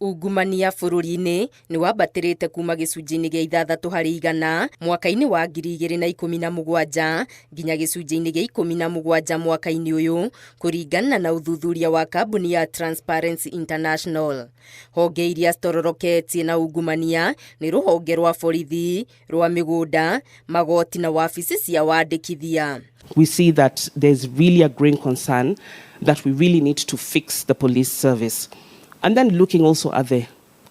Ungumania bũrũri-inĩ nĩ wambatĩrĩte kuma gĩcunjĩ-inĩ gĩa 6% mwaka-inĩ wa 2017 nginya gĩcunjĩ-inĩ gĩa 17 mwaka-inĩ ũyũ, kũringana na ũthuthuria wa kambuni ya Transparency International. Honge iria citororoketie na ungumania nĩ rũhonge rwa borithi, rwa mĩgũnda, magoti na wabici cia wandĩkithia. We see that there's really a growing concern that we really need to fix the police service. And then looking also at the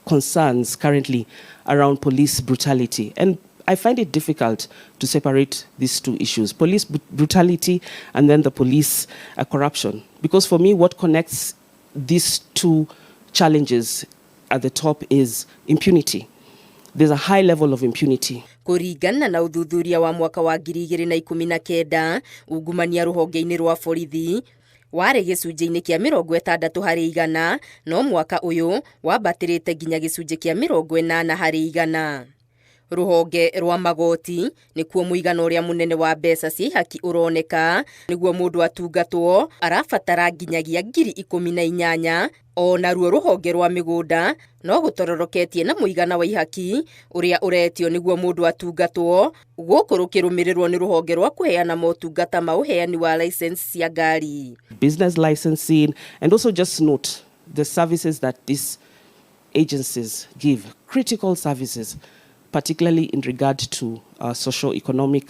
concerns currently around police brutality. And I find it difficult to separate these two issues, police brutality and then the police corruption. Because for me, what connects these two challenges at the top is impunity. There's a high level of impunity. Kũringana na ũthuthuria wa mwaka wa 2019, ungumania rũhonge-inĩ rwa borithi warĩ gĩcunjĩ-inĩ kĩa 60%, no mwaka ũyũ wambatĩrĩte nginya gĩcunjĩ kĩa 80%. Rũhonge rwa magoti nĩkuo mũigana ũrĩa mũnene wa mbeca cia ihaki ũroneka. Nĩguo mũndũ atungatwo arabatara nginyagia 18,000. O naruo rũhonge rwa mĩgũnda no gũtororoketie na mũigana wa ihaki ũrĩa ũretio nĩguo mũndũ atungatwo, gũkũ rũkĩrũmĩrĩrwo nĩ rũhonge rwa kũheana motungata ma ũheani wa license cia ngari. Business licensing, and also just note the services that these agencies give, critical services, particularly in regard to socio-economic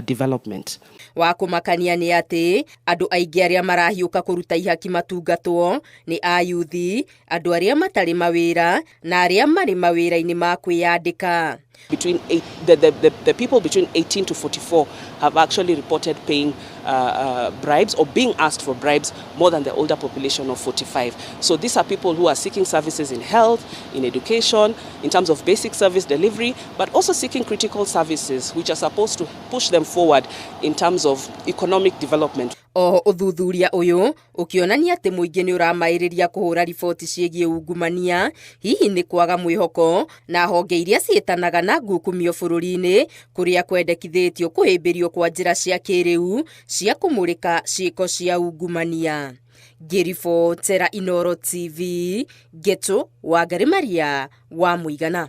development. Wa kũmakania nĩ atĩ andũ aingĩ arĩa marahiũka kũruta ihaki matungatwo nĩ ayuthi, andũ arĩa matarĩ mawĩra na arĩa marĩ mawĩra-inĩ ma kwĩyandĩka. Between eight, the people between 18 to 44 have actually reported paying bribes or being asked for bribes more than the older population of 45. So these are people who are seeking services in health, in education, in terms of basic service delivery, but also seeking critical services which are supposed to push them forward in terms of economic development. Oho ũthuthuria ũyũ ũkĩonania atĩ mũingĩ nĩ ũramaĩrĩria kũhũra riboti ciĩgiĩ ungumania, hihi nĩ kwaga mwĩhoko na honge iria ciĩtanaga na ngukumio bũrũri-inĩ, kũrĩa kwendekithĩtio kũhĩmbĩrio kwa njĩra cia kĩrĩu cia kũmũrĩka ciĩko cia ungumania. Ngĩribotera Inooro TV, Ngeto Wangari Maria wa Mũigana.